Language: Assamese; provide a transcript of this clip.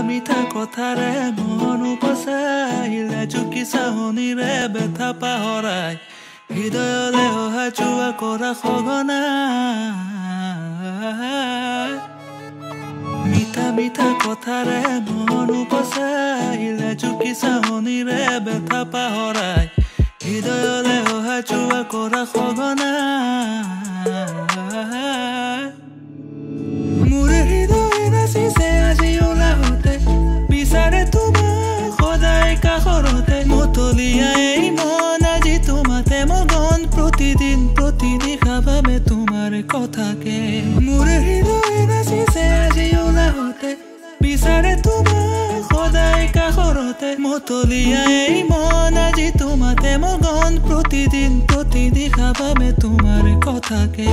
মিঠা কথাৰে মন উপচাই, লাজুকী চাহনিৰে বেথা পাহৰাই, হৃদয়লে অহা যোৱা কৰা সঘনাই। মিঠা মিঠা কথাৰে মন উপচাই, লাজুকী চাহনিৰে বেথা পাহৰাই, হৃদয়লে অহা যোৱা কৰা সঘনাই। মোৰ হৃদয় নাচিছে আজি ওলাহতে, বিচাৰে তোমাক সদায় কাষৰতে। মতলীয়া এই মন আজি তোমাতে মগন, প্ৰতিদিন প্ৰতি নিশা ভাবে তোমাৰ কথাকে। মোৰ হৃদয় নাচিছে আজি ওলাহতে, বিচাৰে তোমাক সদায় কাষৰতে। মতলীয়া এই মন আজি তোমাতে মগন, প্ৰতিদিন প্ৰতি নিশা ভাবে তোমাৰ কথাকে।